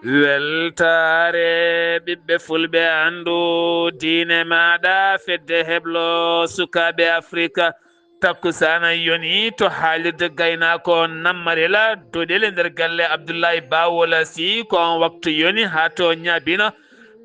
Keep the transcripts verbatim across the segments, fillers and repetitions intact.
Weltaare ɓiɓɓe fulɓe, anndu diine maaɗa, fedde heblo sukaaɓe Afrika. Takkusaana yoni to haalirde gaynaako Nammarela Doɗele nder galle Abdullahi Bawola Sy, ko on waktu yoni haa to ñaabina.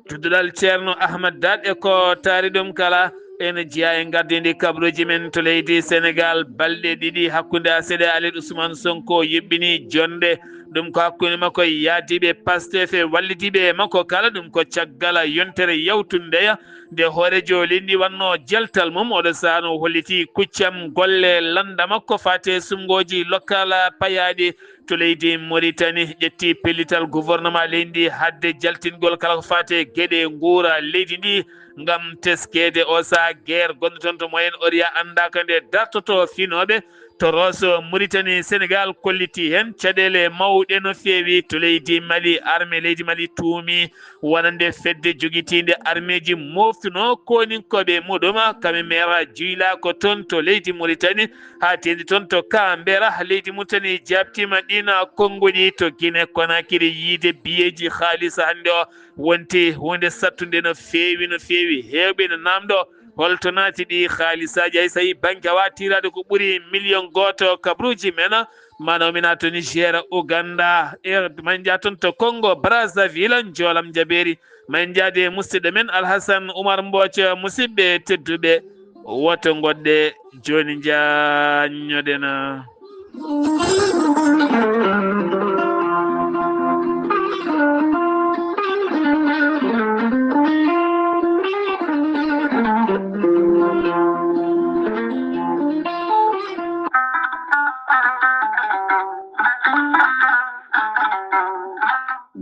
Tudduɗal Ceerno Ahmad Daat e ko taari ɗum kala, ene jeyaa e ngardiindi kabruuji men to leydi Senegaal. Balɗe ɗiɗi hakkunde Aseede Aliid Usmaan Sonko yuɓɓini jonnde. Ɗum ko hakkunde makko e yaadiiɓe Pastef e wallidiiɓe makko kala. Ɗum ko caggal yontere yawtundeya nde hooreejo leydi ndi wannoo jeltal mum. Oɗo sahaa no holliti kuccam golle lannda makko faate suɓngooji lokaal payaaɗi to leydi Mauritanie. Ƴetti pellital gouvernement leydi ndi haɗde jaltingol kala ko faate geɗe nguura leydi ndi ngam teskeede o sahaa guerre gonɗo toon to Moyen Orient anndaaka nde dartoto. Finooɓe to Rosso, Mauritanie, Senegaal kolliti heen caɗeele mawɗe no feewi to leydi Mali. Armée leydi Mali tuumi wonande fedde jogitiinde armeeji moftuno kooninkooɓe muɗum. Kame Mera juyla ko toon to leydi Mauritanie, haa teendi toon to Kambera. Leydi Mauritanie jaabtiima ɗiin konnguɗi to Guinée Conakry. Yiide biyeeji haalis hannde o wonti huunde sattunde no feewi, no feewi. Heewɓe no naamndo holto naati ɗi haalisaaji. Hay so tawii banke awa tiiraade ko ɓuri miliyoŋ gooto kabruuji men, mano mi naata to Niger, Ouganda, e ma en njah toon to Congo Brazzaville, njoolam jabeeri. Ma en njaade musidɗo men Alhasan Oumar Mbooc. Musidɓe tedduɓe, woto ngoɗɗe jooni, njaññoɗen.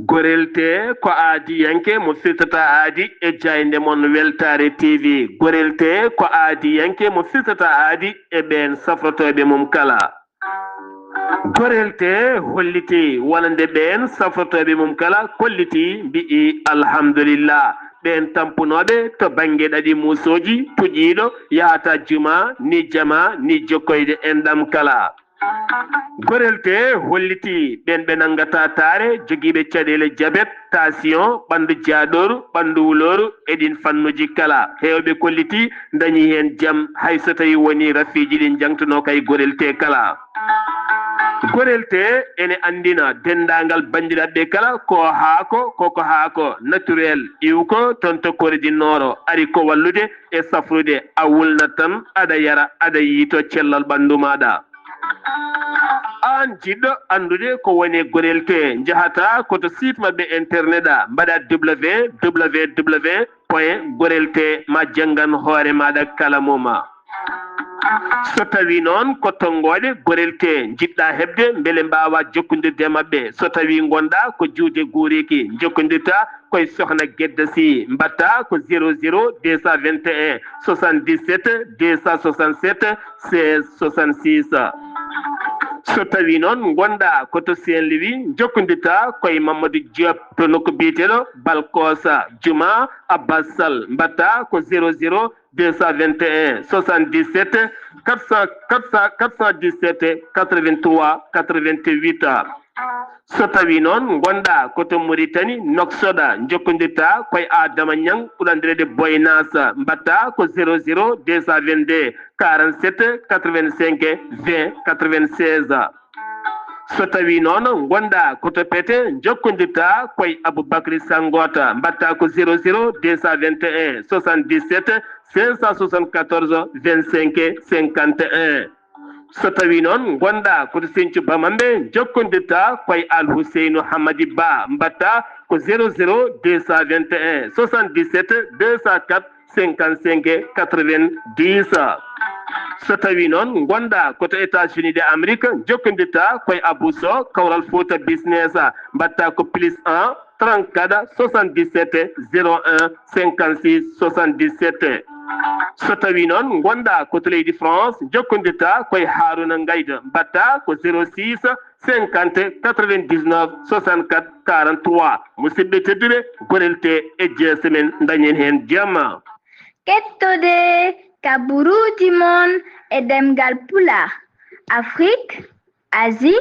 Gorel tee ko aadiyanke mo firtata aadi e jaaynde mon Weltaare T V. Gorel tee ko aadiyanke mo firtata aadi e ɓeen safrotooɓe mum kala. Gorel tee holliti wonande ɓeen safrotooɓe mum kala, kolliti, mbi'i alhamdulillah. Ɓeen tampunooɓe to bannge ɗaɗi muusooji, puƴiiɗo yahata juma, ni jama, ni jokkoyde enɗam kala. Gorel tee holliti ɓeen ɓe nanngata taare, jogiiɓe caɗeele jabet, tension, ɓanndu jaaɗooru, ɓanndu wulooru e ɗiin fannuuji kala. Heewɓe kolliti ndañi heen jam, hay so tawii wonii rafiiji ɗi njaŋtunoo kay gorel tee kala. Gorel tee ene anndina denndaangal banndiraaɓe kala ko haako, koko haako naturel, iwko toon to Corée du Nord, ari ko wallude e safrude, a wulnat tan, aɗa yara, aɗa yiytoo cellal ɓanndu maaɗa. Aan jiɗɗo anndude ko woni gorel tee, njahata ko to site maɓɓe internet a, mbaɗa www point gorel tee, ma janngan hoore maaɗa kala mum. So tawii noon ko tonngooɗe gorel tee njiɗɗa heɓde mbele mbaawa jokkondirde e maɓɓe, so tawii ngonɗa ko juuɗe guuriiki, njokkondirta ko e Sohna Gedda Sy, mbaɗta ko zéro zéro deux cent vingt et un soixante-dix-sept deux cent soixante-sept seize soixante-six. So tawii noon ngonɗa ko to Saint-Louis, njokkondirta ko e Mamadou Diop to nokku biyeteeɗo Balkosa, Juma Abbas Sall, mbaɗta ko zéro zéro deux cent vingt et un soixante-dix-sept quatre cent, quatre cent, quatre cent dix-sept quatre-vingt-trois quatre-vingt-huit. So tawii noon ngonɗa ko to Mauritanie, Nouakchott, njokkondirta ko e Adama Niang, ɓuranndireede Boy Nas, mbaɗta ko zéro zéro deux cent vingt-deux quarante-sept quatre-vingt-cinq vingt quatre-vingt-seize. So tawii noon ngonɗa ko to Pete, njokkondirta ko e Aboubacry Sangota, mbaɗta ko zéro zéro deux cent vingt et un soixante-dix-sept cinq cent soixante-quatorze vingt-cinq cinquante et un. So tawii noon ngonɗa ko to Sinthiou Bamambé, njokkondirta ko e Al Huseynu Hamadi Ba, mbaɗta ko zéro zéro deux cent vingt et un soixante-dix-sept deux cent quatre cinquante-cinq quatre-vingt-dix. So tawii noon ngonɗa ko to États-Unis de Amérique, njokkondirta ko e Abou Sow, Kawral Fouta Business, mbaɗta ko plus un trente-quatre soixante-dix-sept zéro un cinquante-six soixante-dix-sept. So tawii noon ngonɗa ko to leydi France, njokkondirta ko e Harouna Ngaïda, mbaɗta ko zéro six cinquante quatre-vingt-dix-neuf soixante-quatre quarante-trois. Musidɓe tedduɓe, gorel tee e jeese men, ndañen heen jamma. Kettude Kaburuuji mon e ɗemngal Pulaar, Afrik, Asie,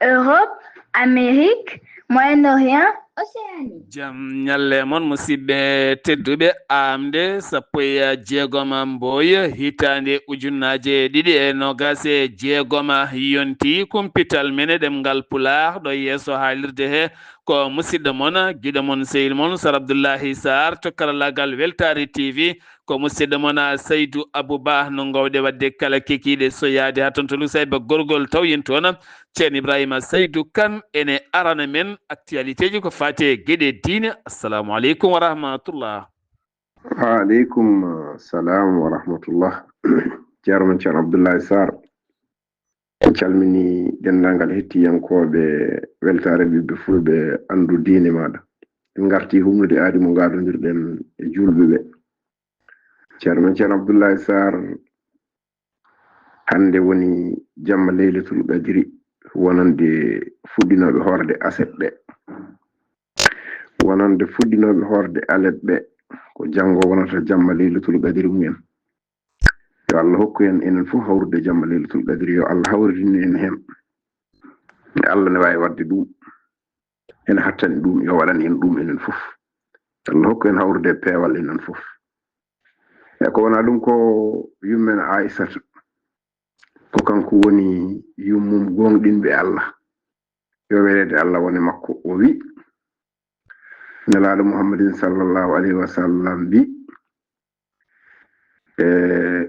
Europe, Amérique, Moyen-Orient, Océanie. Jam ñalle mon, musidɓe tedduɓe. Aamde sappo e jeegoma Mbooy, hitaande ujunaaje ɗiɗi e noogaas e jeegoma, yonti kumpital men e ɗemngal Pulaar ɗo yeeso haalirde he. Ko musidɗo mon, giɗo mon, sehil mon, Sar Abdullahi Sarr to karallaagal Weltaare T V. Ko musidɗo mon, a, Saydu Abu Ba, no ngoowɗe waɗde kala kikiiɗe so yaade haa toon to Luusayba Gorgol, taw yen toon Ceerno Ibrahima Saydu Kan ene arana men actualitéji ko faati e geɗe diine. Assalamu aleykum wa rahmatullah. Wa aleykum, uh, salam wa rahmatullah. Ceerno men Ceerno Abdullahi Sarr. En calmini denndaangal hettiyankooɓe Weltaare Ɓiɓɓe Fulɓe, Anndu Diine Maaɗa. En ngarti humnude aadi mo ngaadondirɗen e juulɓe ɓe. Ceerno men Ceerno Abdullahi Sarr, hannde woni jamma Leylatul Qadri, wonande fuɗɗinooɓe hoorde aset ɓe, wonande fuɗɗinooɓe hoorde alet ɓe, ko janngo wonata jamma Leylatul Qadri mumen. Yo Allah hokku en enen fof hawrude jamma Leylatul Qadri, yo Allah hawridin en heen. Nde Allah ne waawi waɗde ɗum, ene hattani ɗum, yo waɗan en ɗum enen fof. Allah hokku en hawrude e peewal enen fof. E ko wonaa ɗum, ko yummen Aysata, ko kanko woni yummum gooŋɗinɓe Allah, yo weleede Allah wone makko. O wi, Nelaaɗo Muhammadin sallallahu alayhi wa sallam wi, e,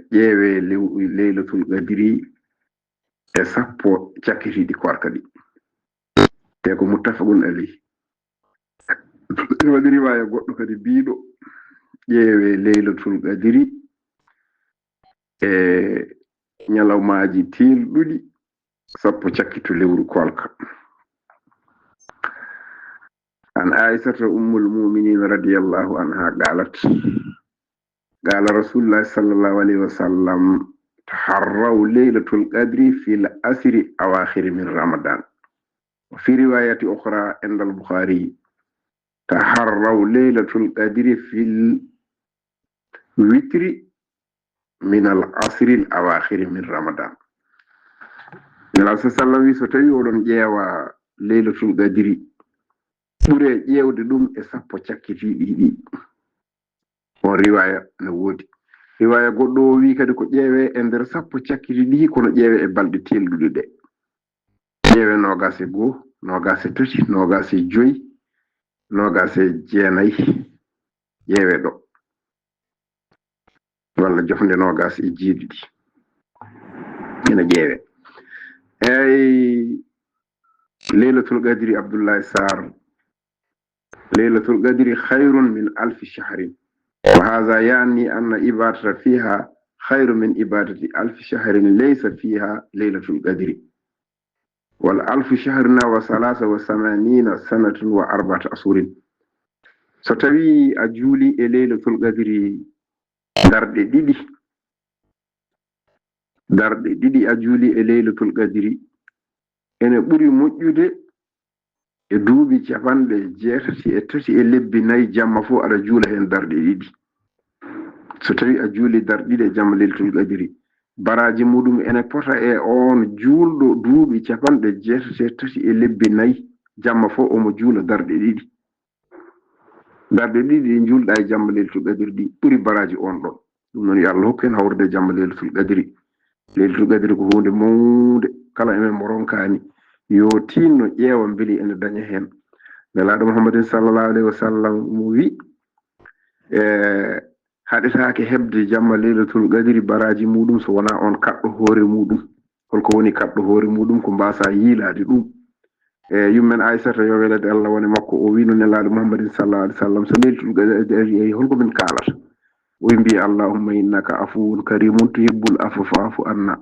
ƴeewe lew-, Leylatul Qadri e sappo cakkitiiɗi koorka ɗi. Te ko muttafaqun alayhi. Ene waɗi riwaaya goɗɗo kadi biiɗo, ƴeewe Leylatul Qadri e ñalawmaaji teelɗuɗi sappo cakkito lewru koorka. An Aysata Ummul Mu'minin radiyallahu anha qaalat, qaala Rasulullah sallallahu alayhi wa sallam, "Taharraw Laylatul Qadri fil ashri awaakhiri min Ramadan." Wa fi riwayati ukhra inda al-Bukhari, "Taharraw Laylatul Qadri fil witri min al ashri al awaakhiri min Ramadan." Nelaaɗo sallam wi, so tawi oɗon ƴeewa Laylatul Qadri, ɓure ƴeewde ɗum e sappo cakkitiiɗi ɗi. On riwaya ne woodi. Riwaya goɗɗo o wi kadi ko ƴeewe e nder sappo cakkitiiɗi ɗi, kono ƴeewe e balɗe teelɗuɗe ɗe. Ƴeewe noogaas e goo, noogaas e tati, noogaas e joy, noogaas e jeenay. Ƴeewe ɗo. Walla jofnde noogaas e jeeɗiɗi. Ene ƴeewe. Eey, Leylatul Qadri, Abdullahi Sarr, Leylatul Qadri khayrun min alfi shahrin. Wa hadha ya'ni anna ibadata fiha khayru min ibadati alfi shahrin laysa fiha Leylatul Qadri. Wal alfu shahrina wa thalatha wa thamanina sanatun wa arba'ata ashhurin. So tawi a juuli e Leylatul Qadri darɗe ɗiɗi, darɗe ɗiɗi a juuli e Leylatul Qadri, ene ɓuri moƴƴude e duuɓi capanɗe jeetati e tati e lebbi nayi, jamma fof aɗa juula heen darɗe ɗiɗi. So tawi a juuli darɗe ɗiɗi e jamma Leylatul Qadri, baraaji muɗum ene pota e oon juulɗo duuɓi capanɗe jeetati e tati e lebbi nayi, jamma fof omo juula darɗe ɗiɗi. Darɗe ɗiɗi ɗe njuulɗa e jamma Leylatul Qadri ɗi ɓuri baraaji oon ɗon. Ɗum noon, yo Allah hokku en hawrude e jamma Leylatul Qadri. Leylatul Qadri ko huunde mawnde, kala e men mo ronkaani, yo tiinno ƴeewa mbeli ene daña heen. Nelaaɗo Muhammadin sallallahu alayhi wa sallam mo wi, e, haɗetaake heɓde jamma Leylatul Qadri baraaji muɗum so wonaa on kaɗɗo hoore muɗum. Holko woni kaɗɗo hoore muɗum? Ko mbaasa yiilaade ɗum. E, yummen Aysata, yo welede Allah wone makko, o wino Nelaaɗo Muhammadin sallallahu alayhi wa sallam, so Leylatul Qadri ari, holko min kaalata? O wi mbi, "Allahumma innaka afuwun karimun tuhibbul afwa fa'fu anna."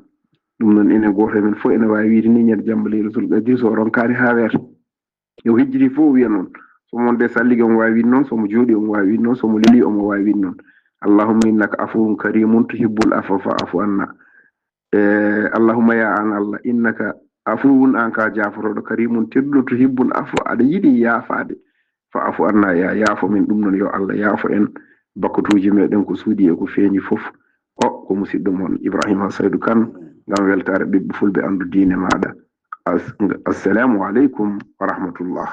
Ɗum noon, enen gooto e men fof ene waawi wiide ni, ñande jamma Leylatul Qadri, so o ronkaani haa weeta. Yo hijjiti fof o wiya noon. So mo wonde salligi, omo waawi wiide noon, so mo jooɗi, omo waawi wiide noon, so mo leli, omo waawi wiide noon. "Allahumma innaka afuwun karimun tuhibbul afwa fa'fu anna." E, "Allahumma, ya an Allah, innaka afuwun, an ka jaafotooɗo, karimun, tedduɗo, tuhibbul afwa, aɗa yiɗi yaafaade. Fa'fu anna, ya yaafo min." Ɗum noon, yo Allah yaafo en bakkatuuji meɗen, ko suuɗi e ko feeñi fof. O ko musidɗo mon Ibrahima Saydou Kane, ngam weltaare ɓiɓɓe fulɓe anndu diine maaɗa. As- assalamu aleykum wa rahmatullah.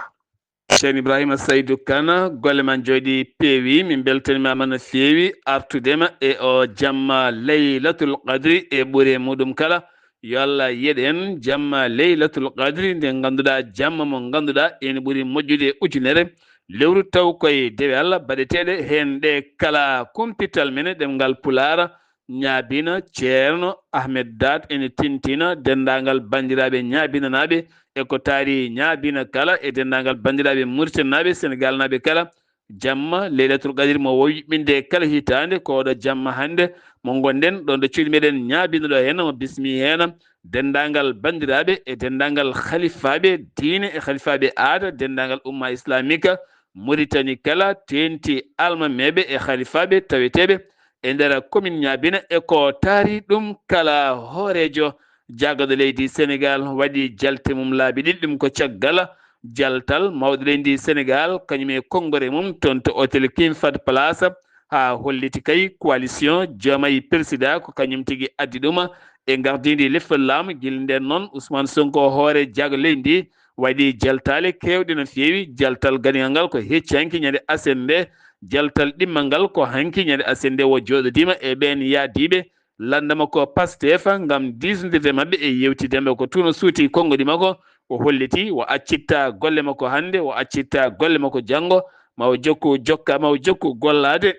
Ceerno Ibrahima Saydou Kane, golle ma njooɗi peewi, min mbeltanimaama no feewi artudema e o jamma Laylatul Qadri e ɓure muɗum kala. Yo Allah yeɗen jamma Laylatul Qadri nde ngannduɗaa jamma mo ngannduɗaa ene ɓuri moƴƴude e ujunere lewru taw koye dewe Allah baɗeteeɗe heen ɗe kala. Kumpital men e ɗemngal Pulaar ñaabina, Ceerno Ahmed Daat ene tintina denndaangal banndiraaɓe ñaabinanaaɓe e ko taari ñaabina kala e denndaangal banndiraaɓe Muritaninaaɓe, Senegaalnaaɓe kala. Jamma Laylatul Qadri mo woowi yuɓɓinde kala hitaande, ko oɗo jamma hannde mo ngonɗen ɗo nder cuuɗi meɗen ñaabina ɗo heen, mo bismi heen denndaangal banndiraaɓe e denndaangal halifaaɓe diine e halifaaɓe aada, denndaangal umma islamika Muritani kala, teenti almameeɓe e halifaaɓe taweteeɓe e nder commune Ñaabina e ko taari ɗum kala. Hooreejo jaagorɗo leydi Senegaal waɗi jalte mum laabi ɗiɗi, ɗum ko caggal jaltal mawɗo leydi Senegaal kañum e konngore mum toon to hôtel King Fahd Palace, haa holliti kay coalition Diomaye Président ko kañum tigi addi ɗum e ngardiindi lefol laamu. Gila ndeen noon, Ousmane Sonko, hoore jaago leydi ndi, waɗi jaltaale keewɗe no feewi. Jaltal ganigal ngal ko hecci hanki ñande aset nde, jaltal ɗimmal ngal ko hanki ñande aset nde o jooɗodiima e ɓeen yaadiiɓe lannda makko Pastef ngam diisondirde maɓɓe e yewtidde maɓɓe ko tun o suuti konngudi makko. O holliti o accitta golle makko hannde, o accitta golle makko janngo, ma o jokku jokka ma o jokku gollaade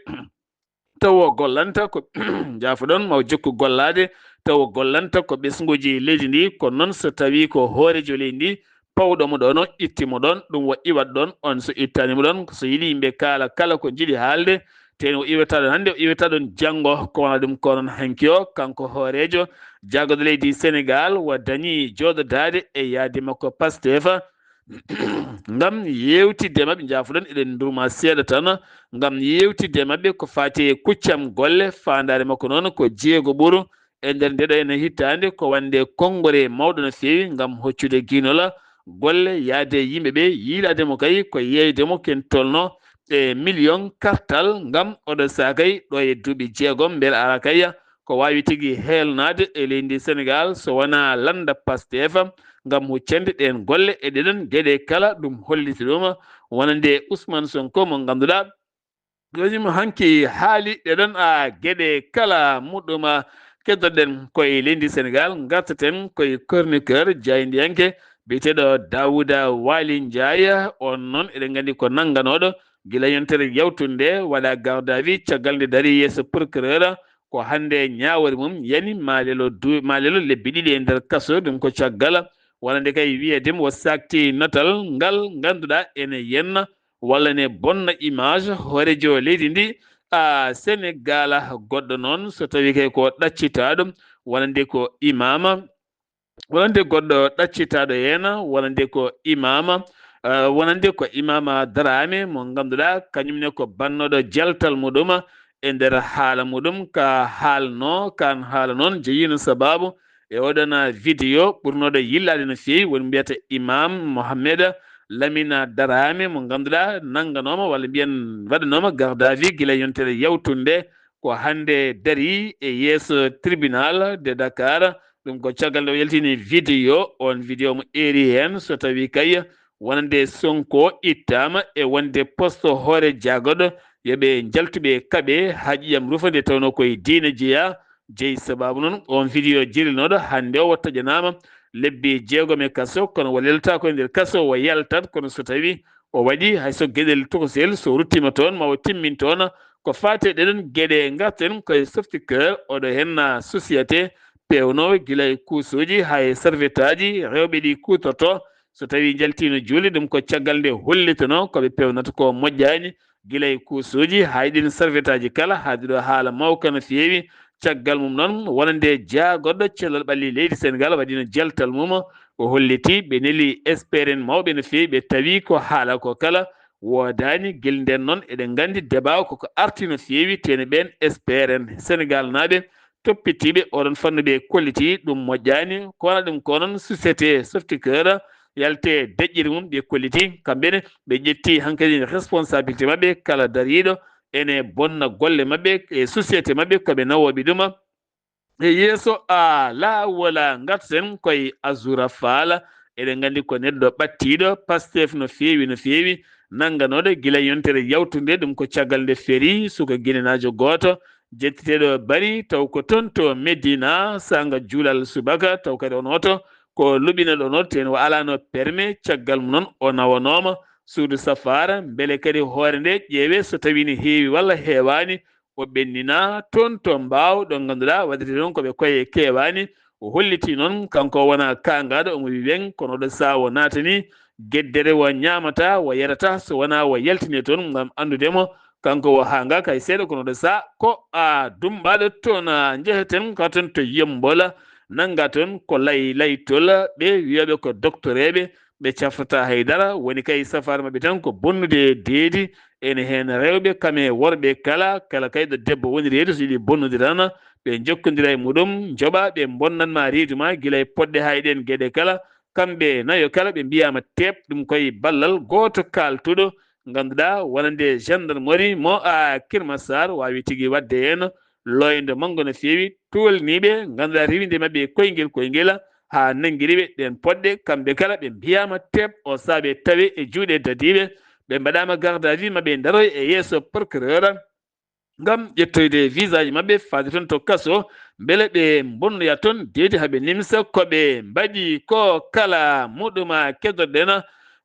taw o gollanta ko njaafoɗon, ma o jokku gollaade taw o gollanta ko ɓesnguuji leydi ndi. Kono noon, so tawii ko hooreejo leydi ndi, pawɗo mo ɗoon o, itti mo ɗoon, ɗum o iwat ɗoon. On so ittaani mo ɗoon, so yiɗi yimɓe kaala kala ko njiɗi haalde, tee o iwata ɗoon hannde, o iwata ɗoon janngo, ko wona ɗum ko noon hanki o, kanko hooreejo jaagorɗo leydi Senegaal, o dañi jooɗodaade e yaadi makko Pastef ngam yeewtidde maɓɓe. Njaafoɗon, eɗen ndurma seeɗa tan ngam yeewtidde maɓɓe ko faati e kuccam golle. Faandaare makko noon ko jeego ɓuru e nder ndeɗo ene hitaande, ko wonde konngore mawɗo no feewi ngam hoccude giinola golle, yaade e yimɓe ɓe, yiilaade mo kay ko yeeyde mo ken tolno e million kartal ngam oɗo saakay ɗo e duuɓi jeegom, mbele ara kay ko waawi tigi heelnaade e leydi Senegaal so wonaa lannda Pastef ngam huccande ɗeen golle e ɗeɗon geɗe kala. Ɗum holliti ɗum wonande Ousmane Sonko mo ngannduɗaa kañum hanki haali ɗeɗon a geɗe kala muɗum. Keddoɗen koye leydi Senegaal, ngartaten koye chroniqueur jaayndiyanke biyeteeɗo Daouda Waly Ndiaye. On noon eɗen nganndi ko nannganooɗo gila yontere yawtunde, waɗa garde à vue caggal nde darii yeeso procureur. Ko hannde ñaawore mum yani, maa lelo du-, maa lelo lebbi ɗiɗi e nder kaso. Ɗum ko caggal wonande kay wiyeede mo o saakti natal ngal ngannduɗaa ene yenna walla ne bonna image hooreejo leydi ndi, a Senegaal. Goɗɗo noon, so tawii kay ko ɗaccitaaɗo, wonande ko imaama, wonande goɗɗo ɗaccitaaɗo heen, wonande ko imaama, ah, wonande ko imaama Daraame mo ngannduɗaa kañum ne ko bannooɗo jaltal muɗum e nder haala muɗum ka haalno, kan haala noon jeyiino sabaabu e oɗon vidéo ɓurnooɗo yillaade no feewi, woni mbiyata Imam Mohammed Lamina Daraame mo ngannduɗaa nannganooma walla mbiyen waɗanooma garde à vue gila yontere yawtunde. Ko hannde darii e yeeso tribunal de Dakar. Ɗum ko caggal nde o yaltini vidéo, on vidéo mo eeri heen, so tawii kay wonande Sonko ittaama e wonde poste hoore jaagoɗo, yo ɓe njaltu ɓe kaɓe haa ƴiiƴam rufa, nde tawnoo koye diine jeyaa. Jeyi sabaabu noon, on vidéo jirilnooɗo hannde o, o taƴanaama lebbi jeegom e kaso, kono o leltaako e nder kaso, o yaltat. Kono so tawii o waɗi hay so geɗel tokosel, so ruttiima toon, ma o timmin toon. Ko faati e ɗeɗon geɗe, ngarten koye Softicœur, oɗo heen société peewnoowo gila e kuusuuji haa e serviette aji rewɓe ɗi kuutortoo. So tawii njaltiino juulde, ɗum ko caggal nde hollitunoo ko ɓe peewnata ko moƴƴaani, gila e kuusuuji haa e ɗiin serviette aji kala. Haaɗi ɗo haala mawka no feewi. Caggal mum noon, wonande jaagorɗo cellal ɓalli leydi Senegaal waɗiino jaltal mum, o holliti ɓe neli S P R N mawɓe no feewi, ɓe tawi ko haala ko kala woodaani. Gila ndeen noon, eɗen nganndi débat o koko arti no feewi, tene ɓeen S P R N Senegaalnaaɓe toppitiiɓe oɗon fannu ɓe kolliti ɗum moƴƴaani. Ko wona ɗum ko noon, société Softicœur yalte deƴƴere mum, ɓe kolliti kamɓe ne, ɓe ƴetti hankadi responsabilité maɓɓe kala dariiɗo ene bonna golle maɓɓe e société maɓɓe ko ɓe nawooɓe ɗuma. E yeeso a laawola ngarten koye Azura Faala. Eɗen nganndi ko neɗɗo ɓattiiɗo Pastef no feewi, no feewi, nannganooɗo gila yontere yawtunde, ɗum ko caggal nde feri suka ginenaajo gooto jettiteeɗo bari taw ko toon to Medina saanga juulal subaka, taw kadi on oto ko luɓinal on oto, teen o alaano perme, caggal mum noon o nawanooma suudu safaara, mbele kadi hoore nde ƴeewe so tawii ne heewi walla heewaani, o ɓenninaa toon to Mbaaw, ɗo ngannduɗaa waɗete toon ko ɓe koye keewaani. O hollitii noon, kanko o wonaa kaangaaɗo, omo wi weŋ, kono ɗo so o naatanii, geddere o ñaamataa, o yarataa, so wonaa o yaltine toon ngam anndude mo, kanko o haangaaka hay seeɗa, kono ɗo so ko a dummbaaɗo toon, a njeheten ka toon to Yemmbol, nannga toon ko lay laytol, ɓe wiyooɓe ko doktoreeɓe, ɓe caftataa hay dara, woni kay safaara maɓɓe tan ko bonnude deedi, ene heen rewɓe, kam e worɓe kala, kala kay ɗo debbo woni reedu, so yiɗi bonnude tan, ɓe njokkondira e muɗum, njoɓa, ɓe mbonnan ma reedu ma, gila e poɗɗe haa e ɗeen geɗe kala, kamɓe nayo kala, ɓe mbiyaama teep, ɗum koye ballal gooto kaaltuɗo, ngannduɗaa, wonande gendarmerie mo a Kirmasar, waawi tigi waɗde heen, looyndo manngo no feewi, tolniiɓe, ngannduɗaa, rewinde maɓɓe koyngel koyngel, haa nanngiri ɓe ɗeen poɗɗe, kamɓe kala ɓe mbiyaama teep, o saabe tawe e juuɗe dadiiɓe, ɓe mbaɗaama garde à vue, ma ɓe ndaroy e yeeso procureur, ngam ƴettoyde visaaji maɓɓe, faade toon to kaso, mbele ɓe mbonnoya toon, deedi haa ɓe nimsa ko ɓe mbaɗi ko kala. Muɗuma keddorɗen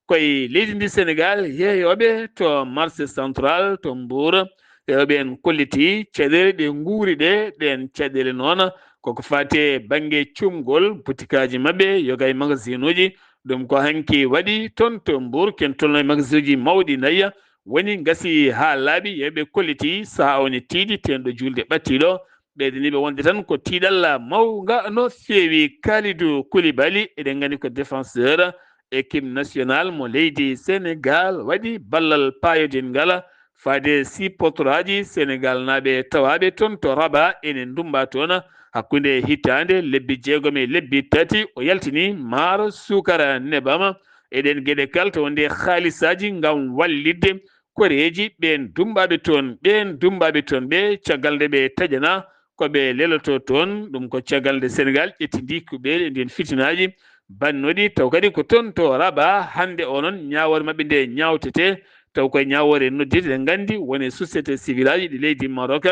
koye leydi ndi Senegaal, yeeyooɓe to marché central to Mbour, rewɓe en kolliti caɗeele ɗe nguuri ɗe, ɗeen caɗeele noon koko faati e bannge cumgol butikaaji maɓɓe, yoga e magasinuuji. Ɗum ko hanki waɗi toon to Mbour, ken tolno e magasinuuji mawɗi nayya, woni ngasi haa laaɓi, yeeyɓe kolliti sahaa o ne tiiɗi, teen ɗo juulde ɓattiiɗo, ɓeydaniiɓe wonde tan ko tiiɗalla mawnga no feewi. Kalidou Koulibaly, eɗen nganndi ko défenseur équipe nationale mo leydi Senegaal, waɗi ballal paayodingal faade sipotoraaji Senegaalnaaɓe tawaaɓe toon to Rabat, ene ndummba toon hakkunde hitaande lebbi jeegom e lebbi tati. O yaltini maaro suukara nebam e ɗeen geɗe kala, to wonde haalisaaji ngam wallitde koreeji ɓeen dummbaaɓe toon, ɓeen dummbaaɓe toon ɓe, caggal nde ɓe taƴanaa ko ɓe leloto toon. Ɗum ko caggal nde Senegaal ƴetti ndi kuɓeeli e ndeen fitinaaji bannooɗi, taw kadi ko toon to Rabat hannde o noon ñaawoore maɓɓe nde ñaawtetee, taw koye ñaawoore noddirde, nganndi woni société civil aji ɗi leydi Maroc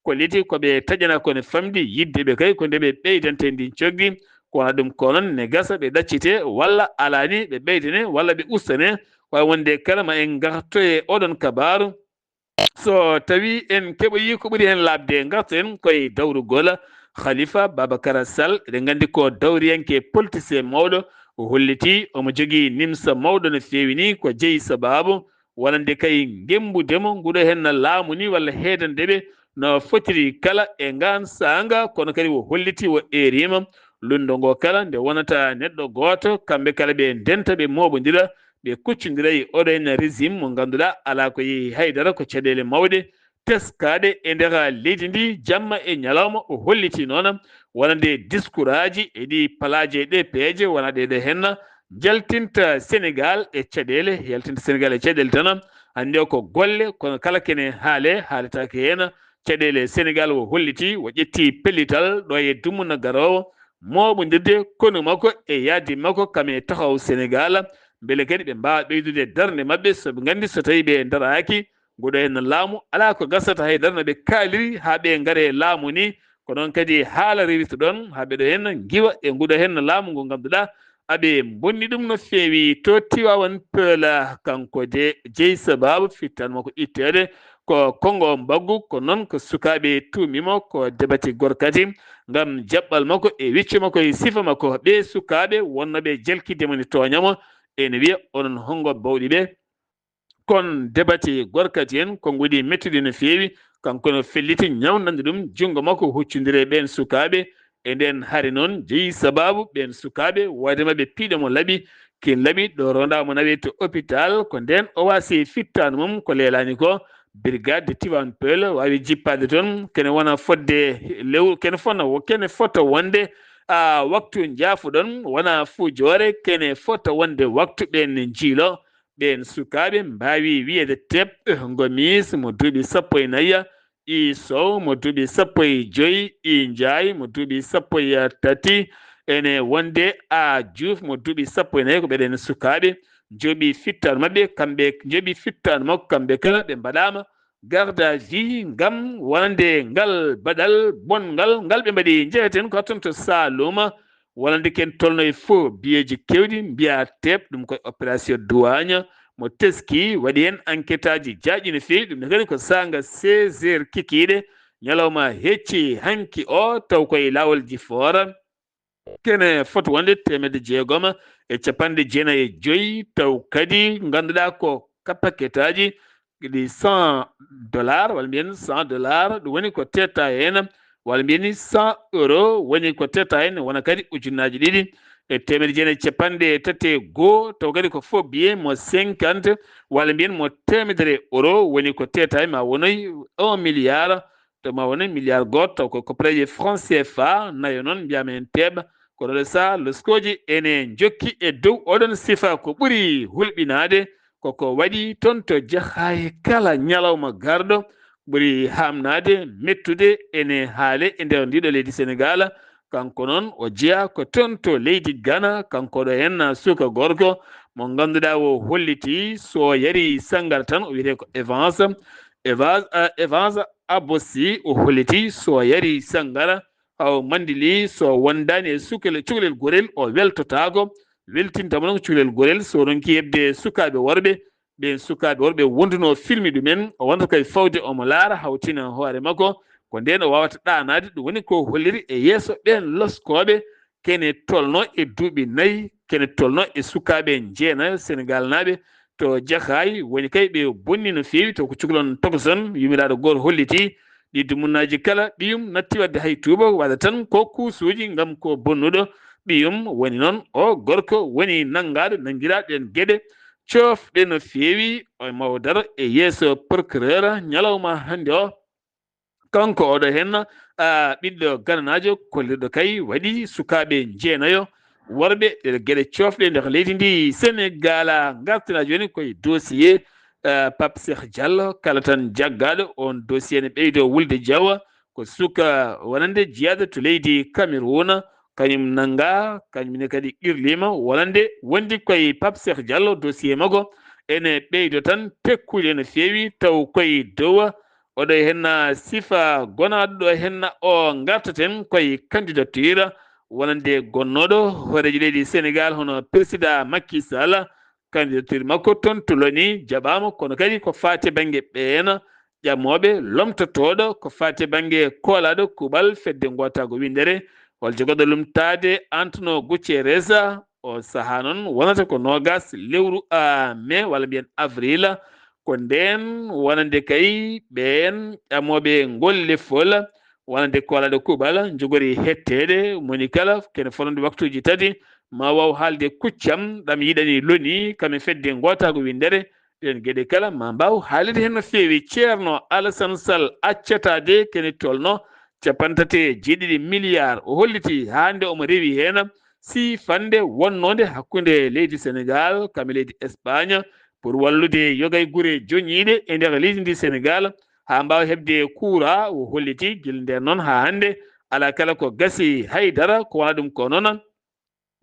kolliti ko ɓe taƴanaa ko ne famɗi yiɗde ɓe kay ko nde ɓe ɓeydante ndin coggi, ko wona ɗum ko noon ne gasa ɓe ɗaccite walla alaa ni ɓe ɓeydane walla ɓe ustane, ko wayi wonde kala ma en ngartoye oɗon kabaaru. So tawi en keɓoyi ko ɓuri heen laaɓde, ngarten koye dawrugol Khalifa Babacar Sall. Eɗen nganndi ko dawriyanke politicien mawɗo, o holliti omo jogii nimsa mawɗo no feewi ni, ko jeyi sabaabu wonande kay ngemmbude mo nguɗo heen laamu ni walla heedande ɓe no fotiri kala e ngaan saanga, kono kadi o holliti o eeriima lundo ngo kala nde wonata neɗɗo gooto, kamɓe kala ɓe ndenta ɓe mooɓondira, ɓe kuccondira e oɗo heen régime mo ngannduɗaa alaa ko yehi haydara ko caɗeele mawɗe teskaaɗe e nder leydi ndi jamma e ñalawma. O holliti noon wonande diskuraaji e ɗi palaaje ɗe peeje wona ɗe ɗo heen jaltinta Senegaal e caɗeele, yaltinta Senegaal e caɗeele tan. Hannde o ko golle, kono kala kene haale, haaletaake heen caɗeele. Senegaal o holliti, o ƴetti pellital ɗo e dumunna garoowo, mooɓondirde konu makko e yaadi makko kam e Taxawu Senegaal, mbele kadi ɓe mbaawa ɓeydude darnde maɓɓe, so ɓe nganndi so tawii ɓe ndaraaki, nguɗo heen laamu alaa ko gasata hay dara no ɓe kaaliri haa ɓe ngare laamu ni. Ko noon kadi haala rewirta ɗoon haa ɓe ɗo heen ngiwa e nguɗo heen laamu ngu ngannduɗaa aɓe mbonni ɗum no feewi. To Tiwaawan Peulh, kanko de jeyi sabaabu fittan makko itteede ko konngo mbaggu, ko noon ko sukaaɓe tuumi mo ko debati gorkati ngam jaɓɓal makko e wicco makko e sifa makko. Ɓe sukaaɓe wonnooɓe jalkidde mo ne tooña mo, ene wiya onon honngo bawɗi ɓe? Kon debati gorkati en, ko nguɗi mettuɗi no feewi. Kanko no felliti ñawnande ɗum junngo makko huccondire e ɓeen sukaaɓe. E ndeen hari noon jeyi sabaabu ɓeen sukaaɓe, wayde maɓɓe piiɗo mo laɓi, kin laɓi ɗo ronda mo nawe to hôpital. Ko ndeen o wasi fittaandu mum ko leelaani ko. Brigade de Tivaouane Peulh waawi jippaade toon, kene wona fodde lew-, kene fona wo-, kene fota wonde, a, waktu njaafuɗon, wona fujoore, kene fota wonde waktu ɓeen ne njiilo. Ɓeen sukaaɓe mbaawi wiyeede Teb Ngomis mo duuɓi sappo e nayi, I Sow mo duuɓi sappo e joy, I Njaay mo duuɓi sappo e tati, ene wonde A Juuf mo duuɓi sappo e nayi. Ko ɓeɗen sukaaɓe njoɓi fittaandu maɓɓe, kamɓe njoɓi fittaandu makko, kamɓe kala ɓe mbaɗaama garde à vue ngam wonande ngal baɗal bonngal ngal ɓe mbaɗi. Njeheten ko hatton to Saaluma, wonande ken tolno e fof biyeeji kewɗi mbiya Teb, ɗum koye opération douane mo teski, waɗi heen enquêteaaji jaaƴi no feewi. Ɗum ne kadi ko saanga seize heures kikiiɗe, ñalawma hecci hanki o, taw koye laawol Jifoora. Kene foti wonde teemedde jeegom e capanɗe jeenayi e joy, taw kadi ngannduɗaa ko kapaketaaji ɗi cent dollars, walla mbiyen cent dollars, ɗum woni ko teeta heen, walla mbiyen ni cent euro woni ko teeta heen, wona kadi ujunnaaji ɗiɗi e teemedde jeenayi e capanɗe tati e goo, taw kadi ko faux billet mo cinquante, walla mbiyen mo teemedere euro woni ko teeta heen, ma wonoy un milliard, to ma wonoy milliard gooto, taw ko koppareeje franc C F A, nayo noon mbiyaama heen Teb. Kono ɗo saha loskooji ene njokki e dow oɗon sifa. Ko ɓuri hulɓinaade koko waɗi toon to Jaxaay kala ñalawma garɗo. Ɓuri haamnaade, mettude ene haale e nder ndiɗo leydi Senegaal. Kanko noon o jeyaa ko toon to leydi Gana, kanko ɗo heen suka gorko mo ngannduɗaa o holliti so yari sangara tan o wiyetee ko Evans. Evans, eh, Evans Abosi o holliti so yari sangara, haw mandili so wondaani e sukale-, cukalel gorel o weltotaako, weltintamo noon cukalel gorel so ronki heɓde sukaaɓe worɓe. Ɓeen sukaaɓe worɓe wondunoo filmi ɗumen, o wonata koye fawde omo laara, hawtina hoore makko, ko ndeen o waawata ɗaanaade. Ɗum woni ko holliri e yeeso ɓeen loskooɓe, kene tolno e duuɓi nayi, kene tolno e sukaaɓe jeenayo Senegaalnaaɓe to Jaxaay, woni kay ɓe bonni no feewi, to ko cukalon tokoson, yumiraaɗo gooto holliti, ɗi dumunnaaji kala ɓiyum natti waɗde hay tuuba, waɗa tan ko kuusuuji ngam ko bonnuɗo ɓiyum. Woni noon o gorko woni nanngaaɗo, nanngiraaɗo ɗeen geɗe coofɗe no feewi, o maw daro e yeeso procureur ñalawma hannde o. Kanko oɗo heen, a, ɓiɗɗo gananaajo kollirɗo kay waɗi sukaaɓe jeenayo worɓe ɗe geɗe coofɗe nder leydi ndi Senegaal. Ngartana jooni koye dossier, a, Pape Cheikh Diallo, kala tan jaggaaɗo on dossier ne ɓeydo wulde jawa. Ko suka wonande jeyaaɗo to leydi Cameroun, kañum nannga, kañum ne kadi qirliima wonande wondi koye Pape Cheikh Diallo, dossier makko ene ɓeydo tan tekkude no feewi, taw koye dow. Oɗo heen sifa gonaaɗo ɗo heen o ngartaten koye candidature wonande gonnooɗo hooreejo leydi Senegaal hono président Macky Sall. Candidature makko toon to loni jaɓaama, kono kadi ko faati bannge ɓeen ƴamooɓe, lomtotooɗo ko faati bannge koolaaɗo kuuɓal fedde ngootaago winndere, hol jogoɗo lumtaade Antonio Guterres. O sahaa noon wonata ko noogas lewru, a, mai walla mbiyen avril. Ko ndeen wonande kay ɓeen ƴamooɓe ngol lefol wonande koolaaɗo kuuɓal njogori hetteede, moni kala kene fotnde waktuuji tati ma waaw haalde kuccam ɗam yiɗani loni kam e fedde ngootaago winndere. Ɗeen geɗe kala ma mbaaw haalirde heen no feewi. Ceerno Alassane Sall accataade kene tolno capanɗe tati e jeeɗiɗi milliards. O holliti haa hannde omo rewi heen sifannde wonnoonde hakkunde leydi Senegaal kam e leydi Espagne pour wallude yogay gure joñiiɗe e nder leydi ndi Senegaal haa mbaawa heɓde kuura. O holliti gila ndeen noon haa hannde alaa kala ko gasi hay dara, ko wonaa ɗum ko noon.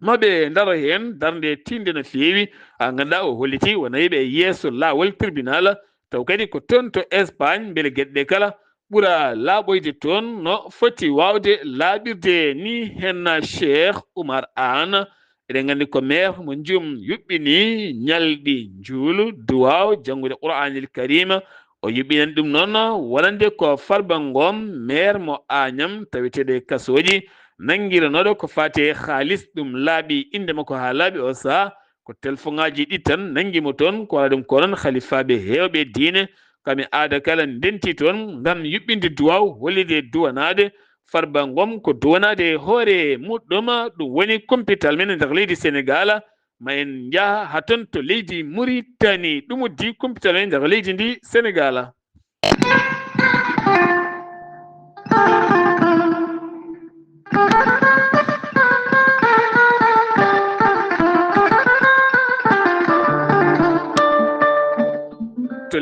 Maɓe ndaro heen darnde tiinde no feewi. Haa ngannduɗaa o holliti wona yeeɓe e yeeso laawol tribunal, taw kadi ko toon to Espagne mbele geɗe ɗe kala ɓura laaɓoyde toon no foti waawde laaɓirde ni. Heen Cheikh Oumar Anne, eɗen nganndi ko maire mo Njum yuɓɓini ñalɗi njuulu duwaaw janngude Qur'aanil Kariima. O yuɓɓinani ɗum noon wonande ko Farba Ngom, maire mo Agnam, taweteeɗo e kasooji, nanngiranooɗo ko faati e haalis. Ɗum laaɓi innde makko haa laaɓi o sahaa. Ko telefoŋaaji ɗi tan nanngi mo toon, ko wonaa ɗum ko noon halifaaɓe heewɓe diine kam e aada kala ndenti toon ngam yuɓɓinde duwaaw, hollirde duwanaade Farba Ngom ko duwanaade e hoore muɗɗum. Ɗum woni kumpital men e nder leydi Senegaal. Ma en njaha haa toon to leydi Muritani, ɗum uddi kumpital men e nder leydi ndi Senegaal.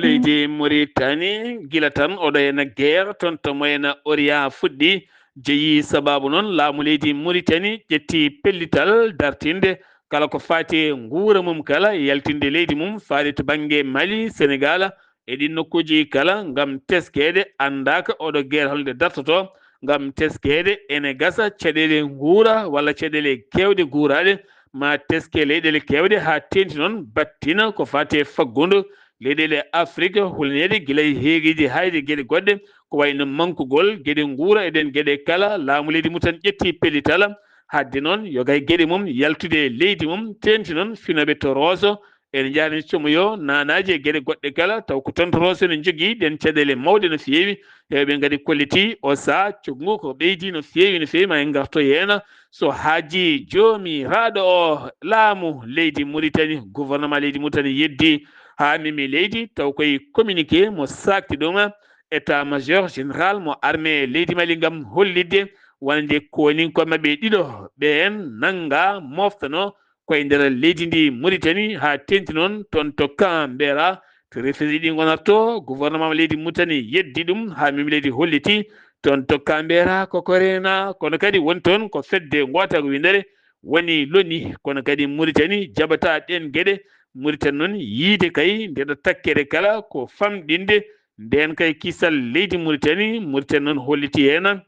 Leydi Mauritanie, gila tan oɗo ena guerre toon to Moyen Orient fuɗɗi, jeyi sababu noon laamu leydi Mauritanie ƴetti pellital dartinde kala ko faati e nguura mum kala, yaltinde leydi mum faade to bannge Mali, Sénégal, e ɗin nokkuuji kala ngam teskeede anndaaka oɗo guerre holnde dartotoo, ngam teskeede ene gasa caɗeele nguura walla caɗeele keewɗe guuraaɗe, ma teske leyɗeele keewɗe haa teeŋti noon battina ko faati e faggudu leyɗeele Afrik, hulneede gila e heegeeji haa e geɗe goɗɗe, ko wayi no mankugol geɗe nguura e ɗeen geɗe kala, laamu leydi Mauritanie ƴetti pellital, haɗde noon yoga e geɗe mum yaltude e leydi mum, teeŋti noon finooɓe to Rooso, ene njahani comoyo, naanaaji e geɗe goɗɗe kala, taw ko toon to Rooso ene njogii ɗeen caɗeele mawɗe no feewi, heewɓe ngadi kolliti o sahaa coggu ko ɓeydi no feewi, no feewi, ma en ngarto yeena. So haajii joomiraaɗo o laamu leydi Mauritanie, gouvernement leydi Mauritanie yeddi haa memi leydi, taw koye communiqué mo saakti ɗum état major général mo armée leydi Mali ngam hollitde wonande kooninkooɓe maɓɓe ɗiɗo ɓeen nannga moftano koye nder leydi ndi Mauritanie haa teeŋti noon toon to Canberra, to refugee ɗi ngonatto, gouvernement leydi Mauritanie yeddi ɗum haa memi leydi holliti toon to Canberra ko ko reena, kono kadi woni toon ko fedde ngootaago winndere woni loni, kono kadi Mauritanie jaɓataa ɗeen geɗe. Mauritanie noon yiide kay ndeɗo takkere kala ko famɗinde ndeen kay kisal leydi Mauritanie. Mauritanie noon holliti heen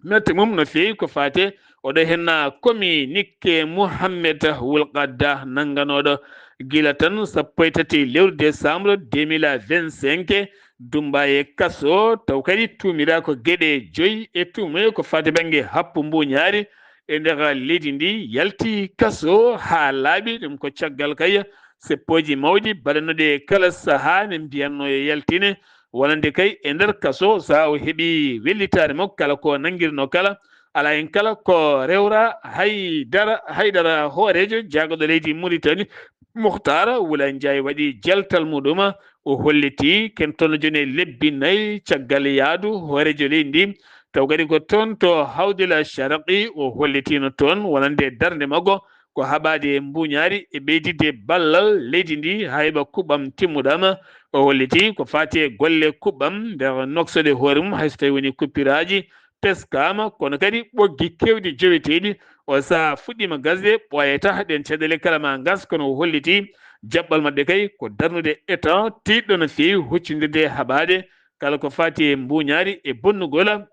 mette mum no feewi ko faate oɗo henna communiqué Mohamed Wul Qadda nannganooɗo gila tan sappo e tati lewru décembre deux mille vingt-cinq, dumbaa e kaso, taw kadi tuumiraa ko geɗe joyi e tuumoye ko faate bannge happu mbuuñaari e nder leydi ndi, yalti kaso haa laaɓi. Ɗum ko caggal kay seppooji mawɗi baɗanooɗi e kala sahaa ne mbiyatnoo yo yaltine, wonande kay e nder kaso, sahaa o heɓi wellitaare makko kala ko nanngirnoo kala, alaa heen kala ko rewraa hay dara, hay dara. Hooreejo jaagorɗo leydi Mauritanie, Muhtar Wula Njaay waɗi jaltal muɗum, o holliti ken toon jooni e lebbi nayi caggal yahdu hooreejo leydi ndi, taw kadi ko toon to Hawdil Sharqi o hollitiino toon wonande darnde makko ko haɓaade e mbuuñaari e ɓeyditde ballal leydi ndi haa heɓa kuɓɓam timmuɗam. O holliti ko faati e golle kuɓɓam nder noksoɗe hoore mum, hay so tawii wonii kuppiraaji teskaama, kono kadi ɓoggi keewɗi joweteeɗi o sahaa fuɗɗiima gasde, ɓooyata ɗeen caɗeele kala ma ngas, kono o holliti jaɓɓal maɓɓe kay ko darnude état tiiɗɗo no feewi, huccindirde e haɓaade kala ko faati e mbuuñaari e bonnugol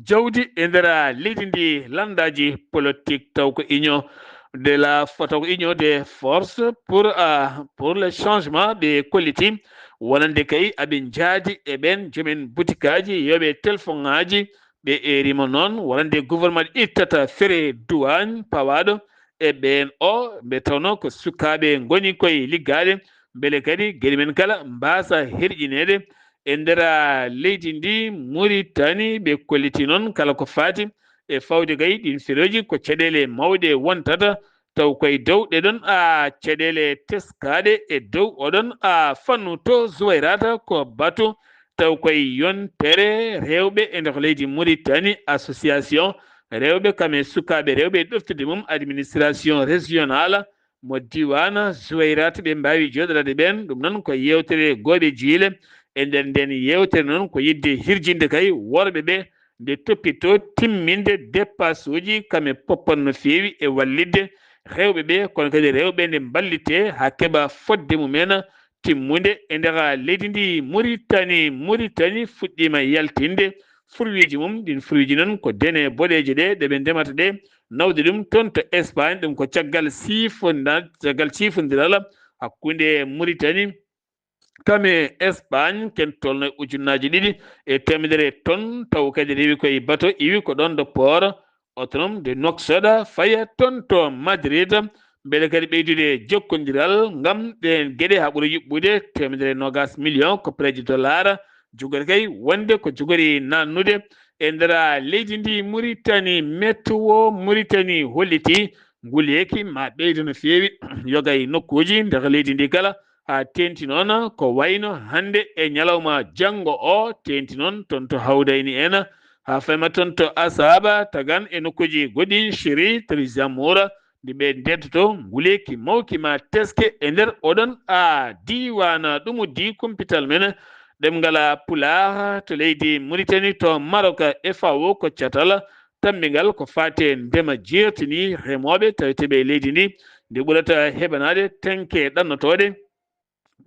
jawdi e nder leydi ndi. Lanndaaji politique, taw ko Union de la, taw ko Union des forces pour, euh, pour le changement ɓe kolliti wonande kay aɓe njaadi e ɓeen joomen butikaaji, yooɓe telefoŋaaji, ɓe eerima noon wonande gouvernement ittata frais douane pawaaɗo e ɓeen o, ɓe tawnoo ko sukaaɓe ngoni koye liggaade, mbele kadi geɗe men kala mbaasa herƴineede e nder leydi ndi Mauritanie. Ɓe kolliti noon kala ko faati e fawde kay ɗiin ferooji ko caɗeele mawɗe wontata, taw koye dow ɗe ɗon a caɗeele teskaaɗe e dow oɗon a fannu to Zuwayrata ko batu, taw koye yontere rewɓe e nder leydi Mauritanie, association rewɓe kam e sukaaɓe rewɓe e ɗoftirde mum administration régionale mo diiwaan Zuwayrat ɓe mbaawi jooɗoraade ɓeen. Ɗum noon ko yeewtere gooɓe jiile. E nder ndeen yeewtere noon ko yiɗde hirjinde kay worɓe ɓe nde toppitoo timminde dépasseuji kam e poppan no feewi e wallitde rewɓe ɓe, kono kadi rewɓe nde mballittee haa keɓa fodde mum en timmunde e nder leydi ndi Mauritanie. Mauritanie fuɗɗiima yaltinde fruitji mum. Ɗiin fruitji noon ko dene boɗeeje ɗe, ɗe ɓe ndemata ɗe, nawde ɗum toon to Espagne. Ɗum ko caggal siifondira-, caggal siifondiral hakkunde Mauritanie kam e Espagne, ken tolno e ujunnaaji ɗiɗi e teemedere tonnes, taw kadi rewi koye bato, iwi ko ɗoon ɗo port autonome de Nouakchott, faya toon to Madrid, mbele kadi ɓeydude jokkondiral ngam ɗeen geɗe haa ɓura yuɓɓude, teemedere noogaas million koppareeje dollar, jogori kay wonde ko jogori naatnude e nder leydi ndi Mauritanie. Météo Mauritanie holliti nguleeki ma ɓeydo no feewi yoga e nokkuuji nder leydi ndi kala, haa teeŋti noon ko wayno hannde e ñalawma janngo o, teeŋti noon toon to Hawdayni en, haa fayma toon to Asaba, Tagan e nokkuuji goɗɗi, Chiri, Trizamora, Ndi ɓe ndettoto nguleeki mawki ma teske e nder oɗon a diiwaana ɗumu di kumpital men ɗemngal Pulaar to leydi Muritani, to Marok. E F A O ko catal tammbingal ko faati e ndema jeertini remooɓe taweteeɓe e leydi ndi. Ndi ɓurata heɓanaade tenke ɗannotooɗe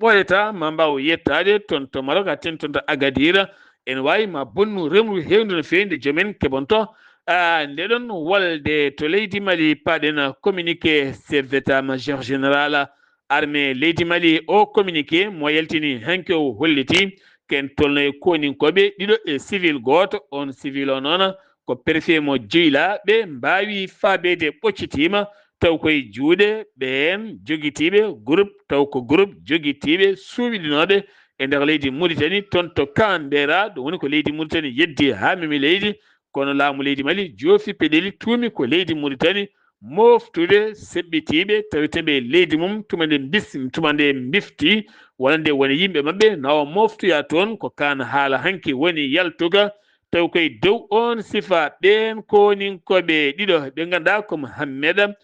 ɓooyata ma mbaaw yettaade toon to Marok, haa tin toon to Agadir. Ene waawi ma bonnu remru heewndu no feewi nde joom en keɓonto. Ah, nde ɗon wolde to leydi Mali, paaɗen communiqué chef d'état-major général armée leydi Mali. O communiqué mo yaltini hanki o holliti ken tolno e koninkooɓe ɗiɗo e civil gooto. On civil o noon ko préfet mo Dioula. Ɓe mbaawi faabeede ɓoccitiima taw koye juuɗe ɓeen jogitiiɓe groupe, taw ko groupe jogitiiɓe suuwiɗinooɓe e nder leydi Muritani, toon to Kambera. Ɗum woni ko leydi Muritani yeddi haa memi leydi, kono laamu leydi Mali joofi peɗeli, tuumi ko leydi Muritani moftude seɓɓitiiɓe taweteeɓe e leydi mum, tuma nde bis-, tuma nde mbifti, walla nde woni yimɓe maɓɓe, na o moftoya toon. Ko kaan haala hanki woni yaltuga, taw koye dow oon sifa ɓeen koninkooɓe ɗiɗo ɓe ngannduɗaa ko Mohamed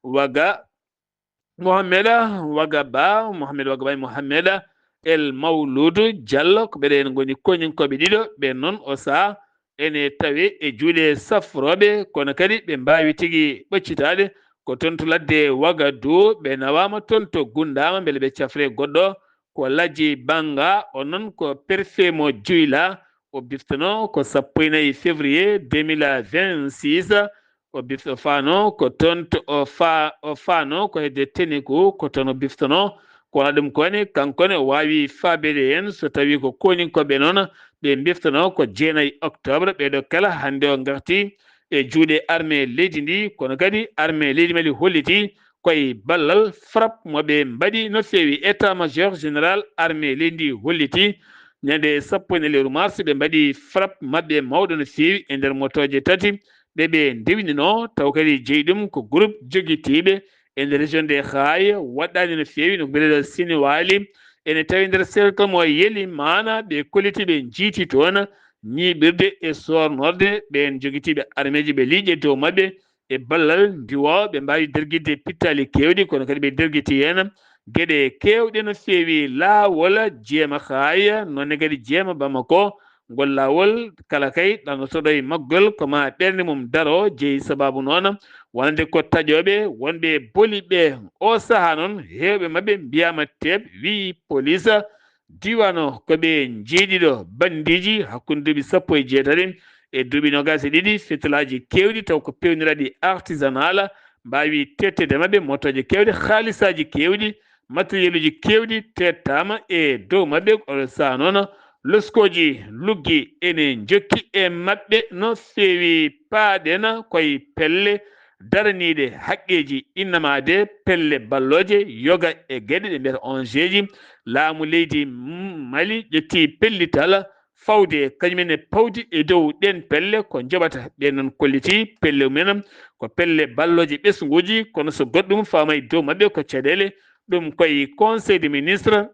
Waga, Mohamed Waga Ba, Mohamed Waga Ba e Mohamed El Mawludu Diallo, ko ɓe ɗeen ngoni koninkooɓe ɗiɗo. Ɓeen noon o sahaa ene tawe e juuɗe safrooɓe, kono kadi ɓe mbaawi tigi ɓoccitaade ko toon to ladde Wagadu. Ɓe nawaama toon to Gundama mbele ɓe cafre goɗɗo ko Laji Banga, o noon ko préfet mo Dioula. O biftanoo ko sappo e nayi février deux mille vingt-six. O bifto faano ko toon to o fa-, o faano ko hedde Teneku, ko toon o biftanoo. Ko wona ɗum ko ne, kanko ne o waawi faabeede heen so tawii ko koninkooɓe noon ɓe mbiftanoo ko jeenayi octobre. Ɓeeɗo kala hannde o ngarti e juuɗe armée leydi ndi, kono kadi armée leydi Mali holliti koye ballal frappe mo ɓe mbaɗi no feewi. État-major général armée leydi ndi holliti ñande sappo e nayi lewru mars ɓe mbaɗi frappe maɓɓe mawɗo no feewi e nder motooje tati ɗe ɓe ndewinino, taw kadi jeyi ɗum ko groupe jogitiiɓe e nder région de Khaye, waɗɗaani no feewi no ko biyeteeɗo Siniwali. Ene tawi nder cercle mo Yeli maana ɓe kolliti ɓe njiiti toon ñiiɓirde e soornorde ɓeen jogitiiɓe armeeji ɓe liiƴe dow maɓɓe. E ballal ndiwoowo ɓe mbaawi dergitde pittaali keewɗi, kono kadi ɓe dergiti heen geɗe keewɗe no feewi. Laawol Jeema Khaye, noon ne kadi Jeema Bamako, ngol laawol kala kay ɗannotoɗo e maggol ko ma ɓernde mum daro, jeyi sabaabu noon wonande ko taƴooɓe wonɓe boli ɓe. O sahaa noon heewɓe maɓɓe mbiyaama teep, wiyi police diiwaan o ko ɓe njeeɗiɗo banndiiji hakkunde duuɓi sappo e jeetati e duuɓi noogaas e ɗiɗi, fitilaaji keewɗi taw ko peewniraaɗi artisanal mbaawi teetteede maɓɓe, motooje keewɗe, haalisaaji keewɗi, matériel uji keewɗi teettaama e dow maɓɓe. Oɗo sahaa noon loskooji luggi ene njokki e maɓɓe no feewi. Paaɗen koye pelle daraniiɗe haqqeeji innamaade pelle ballooje yoga e geɗe ɗe mbiyata O N G ji. Laamu leydi Mali ƴetti pellital fawde kañum en e pawdi e dow ɗeen pelle. Ko njoɓata ɓe noon kolliti pelle mumen ko pelle ballooje ɓesnguuji, kono so goɗɗum faama e dow maɓɓe ko caɗeele. Ɗum koye Conseil des ministres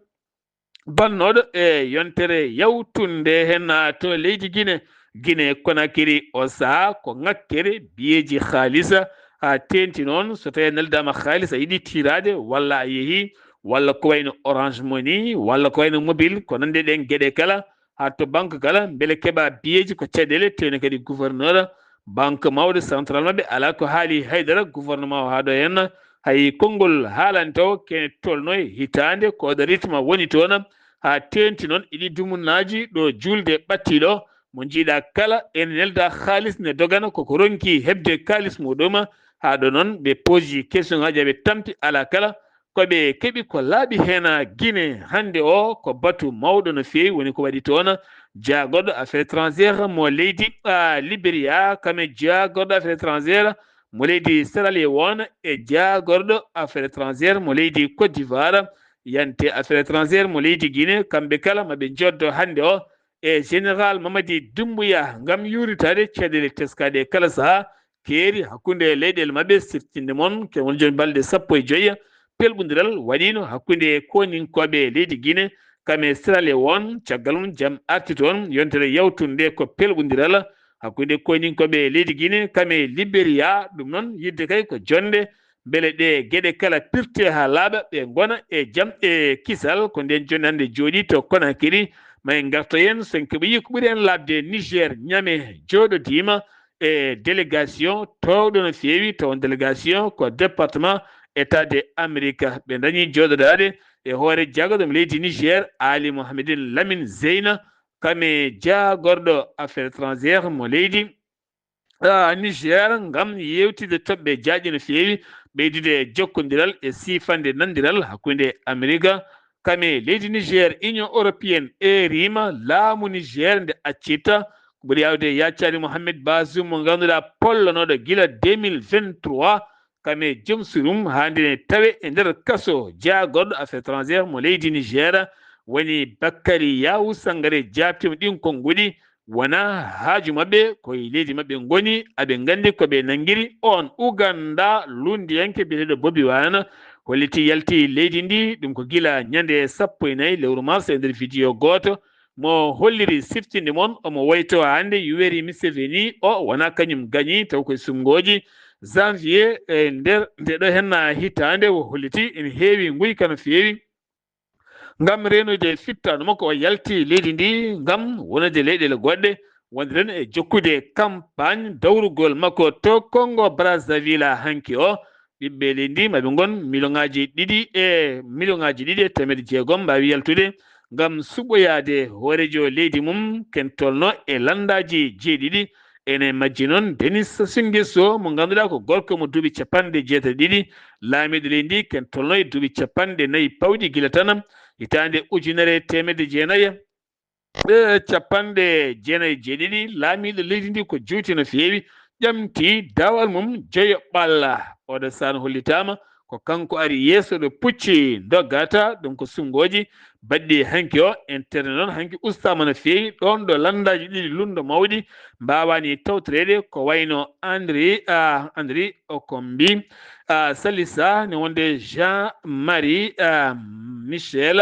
bannooɗo e yontere yawtunde heen to leydi Gine, Gine Konakiri. O sahaa ko ŋakkere biyeeji haalisa, haa teenti noon so tawii a neldaama haalis a yiɗi tiiraade walla a yehi, walla ko wayno Orange Money, walla ko wayno mobile, ko nanndi e ɗeen geɗe kala, haa to banque kala, mbele keɓa biyeeji ko caɗeele, tawno kadi gouverneur banque mawɗo central maɓɓe alaa ko haali haydara, gouvernement o haa ɗo heen hay konngol haalante o kene tolno e hitaande ko oɗo rythme woni toon, haa teenti noon e ɗi dumunnaaji ɗo juulde ɓattiiɗo mo njiiɗa kala ene nelda haalis ne dogana koko ronki heɓde kaalis muɗum. Haa ɗo noon ɓe posi question ngaji ɓe tampi alaa kala ko ɓe keɓi ko laaɓi heen. Gine hannde o ko batu mawɗo no feewi woni ko waɗi toon. Jaagorɗo affaire étrangère mo leydi, ah, Libéria, kam e jaagorɗo affaire étrangère mo leydi Sierra Leone e jaagorɗo affaire étrangère mo leydi Côte d'Ivoire, yante affaire étrangère mo leydi Guinée, kamɓe kala maɓe njoddo hannde o e général Mamadi Doumbouya ngam yuuritaade caɗeele teskaɗe kala sahaa keeri hakkunde leyɗeele maɓɓe. Siftinde mon ke won jooni balɗe sappo e joyi pelɓondiral waɗiino hakkunde koninkooɓe leydi Guinée kam e Sierra Leone. Caggal mum jam arti toon, yontere yawtunde ko pelɓondiral hakkunde koninkooɓe leydi Guinée kam e Libéria. Ɗum noon yidde kay ko jonnde mbele ɗe geɗe kala pirte haa laaɓa, ɓe ngona e jam e kisal. Ko ndeen jooni hannde jooɗii to Conakry. Ma en ngarto heen, so en keɓoyi ko ɓuri en laaɓde, Niger, Niamey jooɗodiima e délégation toowɗo no feewi, taw on délégation ko département État de Amérique. Ɓe ndañi jooɗodaade e hoore jaggaɗo mo leydi Niger, Ali Mohamedin Lamine Zeyna, kam e jaagorɗo affaires étrangères mo leydi, ah, Niger, ngam yeewtidde toɓɓe jaajɗe no feewi, ɓeydude jokkondiral e siifande nanndiral hakkunde Amerika kam e leydi Niger. Union européenne eeriima laamu Niger nde accirta ko ɓuri yaawde yaaccade Mohamed Bazoum, mo ngannduɗaa pollonooɗo gila deux mille vingt-trois, kam e joom surum, haa nde ne tawe e nder kaso. Jaagorɗo affaires étrangères mo leydi Niger woni Bakary Yaw Sangaré, jaabtiima ɗiin konnguɗi. Wonaa haaju maɓɓe, ko e leydi maɓɓe ngoni, aɓe nganndi ko ɓe nanngiri. On Uganda lunndiyanke biyeteeɗo Bobi Wine holliti yalti leydi ndi, ɗum ko gila ñande sappo e nayi lewru mars, e nder video gooto mo holliri siftinde mon, omo woyto hannde Yoweri Museveni, o wonaa kañum gañi, taw koye suɓngooji janvier e nder nde ɗo henna hitaande, o holliti ene heewi nguyka no feewi. Ngam reenude fittaandu makko, o yalti leydi ndi ngam wonande leyɗeele goɗɗe, wonde ren e jokkude campagne dawrugol makko to Congo Brazzaville hanki o. Ɓiɓɓe leydi ndi maɓe ngon miliyoŋaaji ɗiɗi e miliyoŋaaji ɗiɗi e teemedde jeegom mbaawi yaltude ngam suɓoyaade hooreejo leydi mum, ken tolno e lanndaaji jeeɗiɗi. Ene majji noon Denis Sassou Nguesso, mo ngannduɗaa ko gorko mo duuɓi capanɗe jeetati ɗiɗi, laamiiɗo leydi ndi, ken tolno e duuɓi capanɗe nayi pawɗi gila tan hitaande ujunere e teemedde jeenayi e capanɗe jeenayi e jeeɗiɗi. Laamiiɗo leydi ndi ko juuti no feewi, ƴamti daawal mum joyo ɓalla. Oɗo saan hollitaama ko kanko ari yeeso ɗo pucci ndoggata, ɗum ko suɓngooji baɗɗi hanki o. Internet noon hanki ustaama no feewi, ɗoon ɗo lanndaaji ɗiɗi lunndo mawɗi mbaawaani tawtoreede, ko wayno Andri, ah, Andri Okombi, ah, Salisa, ne wonde Jean Marie, ah, Michel,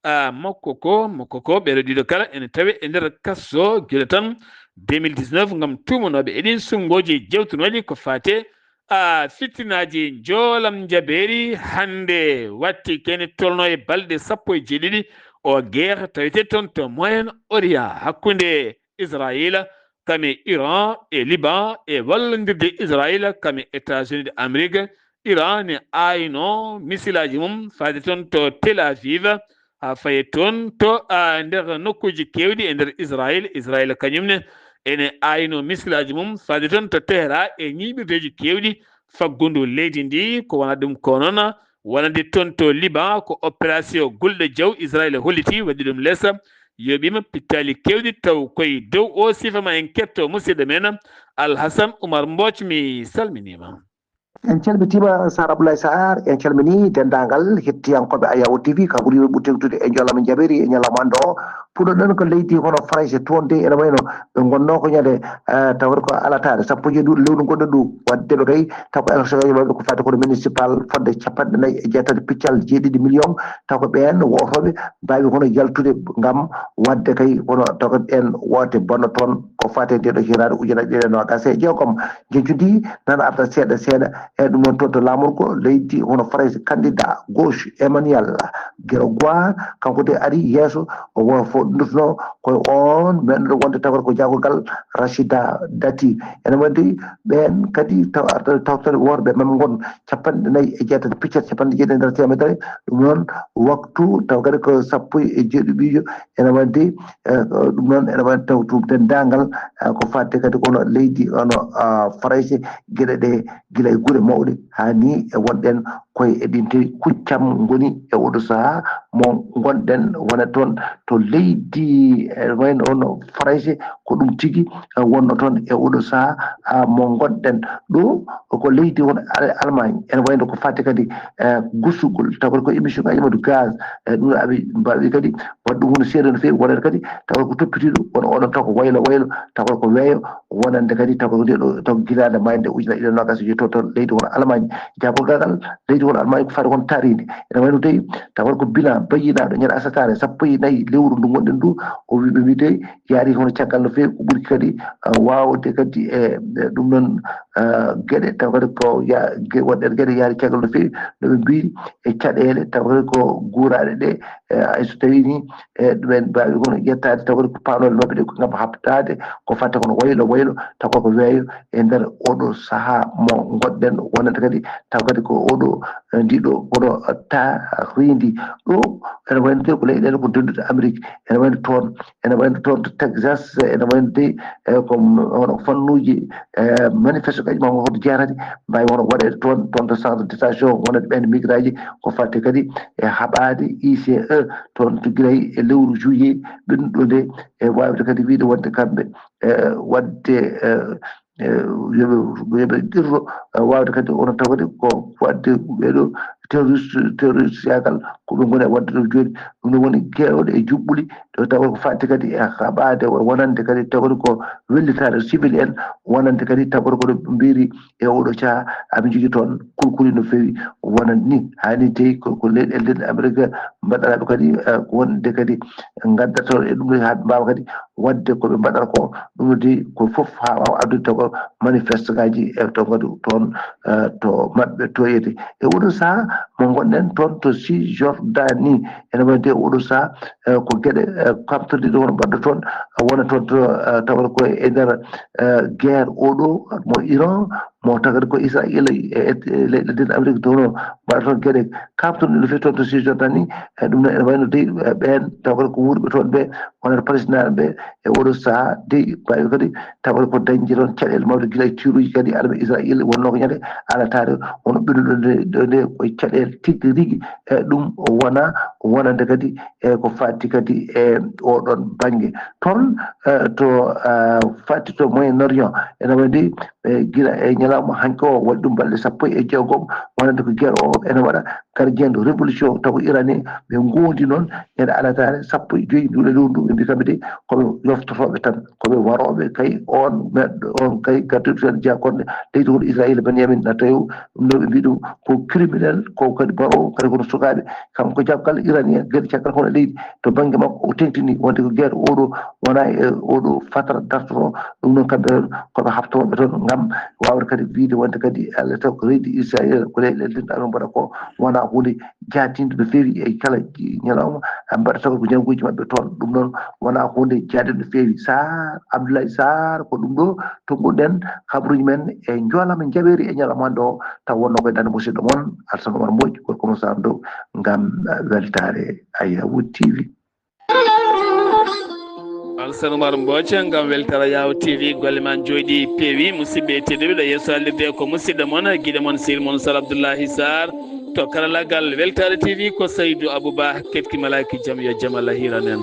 ah, Mokoko, Mokoko, ɓeeɗo ɗiɗo kala ene tawe e nder kaso gila tan deux mille dix-neuf ngam tuumanooɓe e ɗiin suɓngooji jewtunooɗi ko faate, ah, fittinaaji njoolam njabeeri. Hannde watti kene tolno e balɗe sappo e jeeɗiɗi o guerre tawete toon to Moyen Orient hakkunde Israayiila kam e Iran e Liban e wallondirde Israayiila kam e États-Unis de Amérique. Iran ne ayno misilaaji mum faade toon to Tel Aviv, haa faye toon to, ah, nder nokkuuji keewɗi e nder Israayil. Israayil kañum ne ene ayno misilaaji mum faade toon to Tehran e ñiiɓirdeeji keewɗi faggundu leydi ndi. Ko wona ɗum ko noon wonande toon to Liban, ko opération gulɗo jaw Israayil holliti waɗi ɗum lesa, yooɓiima pittaali keewɗi taw koye dow o sifa. Ma en ketto musidɗo men Alhasan Oumar Mbooc, mi salminiima. En calmitiima Sar Abdoulaye Sarr, en calminii denndaangal hettiyankooɓe Ayawo T V, kanko woni ɓuri teŋtude e njollam njabeeri e ñalawma hannde o. Puɗɗoɗen ko leydi hono Farayse, toon de ene wayno ɓe ngonnoo ko ñande, eh, tawata ko alataare sappo e joy ndu lewru ngonɗen ndu, waɗde ɓe kay taw ko élection maɓɓe ko fati kono municipal fodde capanɗe nayi e jeetati piccal jeeɗiɗi million, taw ko ɓeen wootooɓe mbaawi hono yaltude ngam waɗde kay hono taw ko ɓeen woote bonna toon ko fate nde ɗo hitaande ujunere ɗiɗi e noogaas e jeegom. Njeñcudi nana arta seeɗa seeɗa. E ɗum noon, toon to laamorgo leydi hono Farayse, candidat gauche Emmanuel Grégoire, kanko de ari yeeso, o wo-, fo-, ndutno ko on meɗɗo wonde tawata ko jaagorgal Rachida Dati. Ene wonde ɓeen kadi taw arta tawtore worɓe mam ngon capanɗe nayi e jeetati piccat capanɗe jeeɗiɗi e nder teemedere. Ɗum noon, waktu taw kadi ko sappo e jeeɗiɗo ɓiijo. Ene wonde, eh, ko ɗum noon ene wonde taw tum denndaangal, eh, ko fadde kadi kono leydi ono, ah, Farayse, geɗe ɗe gila e gure mawɗe haa ni e wonɗen koye e ɗin te kuccam ngoni e oɗo sahaa mo ngonɗen wona toon to leydi, eh, wayno ono Farayse, ko ɗum tigi, eh, wonno toon e oɗo sahaa, ah, mo ngonɗen ɗo ko leydi won Al-, Allemagne. Ene wayno ko fadde kadi, eh, gusugol, taw ko émission ngaji mawɗi gaz, eh, ɗum aɓe mbaawi kadi waɗde ɗum woni seeɗa no feewi, wonata kadi taw ko toppitiiɗo, won oɗon taw ko waylo waylo, taw ko weeyo, wonande kadi taw ko nde ɗo, taw gila nde mayde ujunere ɗiɗi e noogaas e joy to, to leydi won Allemagne. Jaagorgal leydi Ɗum Almaami ko fati kono taariindi. Ene wayno tawi tawa ko bilan bayyinaaɗo ñande asataare sappo e nayi lewru ndu ngonɗen ndu, o wi ɓe mbi tawi yaari kono caggal no feewi, ko ɓuri kadi waawde kadi e ɗum noon geɗe taw kadi ko woɗɗen geɗe yaari caggal no feewi no ɓe mbiiri e caɗeele taw kadi ko guuraaɗe ɗe. Hay so tawii ni e ɗumen mbaawi kono yettaade taw kadi ko paanooɗe maɓɓe ɗe ko ngam haɓtaade ko fate kono waylo waylo taw ko weeyo e nder oɗo sahaa mo ngonɗen wonande kadi taw kadi ko oɗo ndiɗo kono taariindi ɗo ene wayno tawi ko leyɗeele ko denndude Amérique ene wayno toon ene wayno toon to Texas ene wayno tawi e ko hono fannuuji e manifestokaji ma hoto jeetati mbaawi hono waɗeede toon toon to centre de détention wonande ɓeen migraaji ko fate kadi e haɓaade I C E toon to gila e lewru juillet ɓennuɗo nde e waawde kadi wiyde wonde kamɓe e waɗde e yoɓe yoɓe qirro waawde kadi ono tawde ko waɗde ɓeɗo terroriste terroriste yagal ko ɓe ngoni e waɗde ɗo jooni ɗum no woni gewɗe e juɓɓuli ɗo tawa ko fati kadi e haɓade wonande kadi tawde ko wellitare civil en wonande kadi tawde koɗo mbiri e oɗo caha aɓe jogui toon kulkuli no fewi wonande ni hani tawi ko leyɗele nden Amérique mbaɗɗaraɓe kadi wonde kadi gadda toon e ɗum ha ɓe mbawa kadi wadde ko ɓe mbaɗata ko ɗum de ko fof ha wawa addude taw manifeste ngaji e taw kadi toon to maɓɓe toyede e oɗo saha mo gonɗen toon to Cisjordanie ene wayde oɗo saha ko gueɗe kamtorɗiɗo won mbaɗɗo toon wona toon to tawata ko e nder guerre oɗo mo Iran mo tagata ko Israël e leyɗe nden Amérique tono mbaɗa toon gueɗe kamtorɗiɗo fewi toon to Cisjordanie e ɗum noon ene wayno dey ɓen taw kadi ko wuurɓe toon ɓe wonata palestinaɓe ɓe e oɗo saha dey mbawi kadi tawa ko dañde toon caɗele mawɗe gila e tiruji kadi arɓe Israël wonno ko ñande alatare wono ɓennuɗo nde ɗo nde koye caɗele tigui rigui e ɗum wona wonande kadi e ko fati kadi e oɗon banggue toon to fati to Moyen Orient ene wayde e gila e ñalawma hanki o waɗi ɗum balɗe sappo e jeegom wonande ko guerre o ene waɗa gardien de révolution taw ko iranien ɓe gondi noon ñande alatare sappo e joyi nduɗe lewru ndu ɓe mbi kamɓe de koɓe yoftotoɓe tan koɓe waroɓe kay on meɗɗo on kay gadduɗo tan jeyakonde leydi hoto Israël Benyamin Netanyahu ɗum ɗo ɓe mbi ɗum ko criminel ko kadi barowo kadi kono sukaɓe kanko jaggal iranien gadi caggal hono leydi to banggue makko o tengtini wonde ko guerre oɗo wona e oɗo fatara dartoto ɗum noon kamɓe koɓe habtoɓe toon gam wawde kadi wiide wonde kadi Allah taw ko leydi Israël ko leyɗe ɗen ɗaɗo mbaɗa ko wona hunde jaatinde no fewi e kala ñalawma mbaɗa taw ko jannguji maɓɓe toon ɗum noon wona hunde jaatinde no fewi Sar Abdoulaye Sar ko ɗum ɗo tonnguɗen kabaruji men e joolama jaɓeeri e ñalawma hannde o taw wonno koye dande musidɗo moon Alsan Omar Mbodj gorko mo Sar Ndow gam weltare Ayawu T V. Alsan Umar Mboca gam weltara Yawo T V golle ma jooɗi peewi musidɓe tedduɓe ɗo yeeso haalirde ko musidɗo mon giɗo mon sehil mon Sar Abdoullahi Sarr to karallagal weltare T V ko Saydou Abouba ketki malaki jam yo jam Allah hiran en.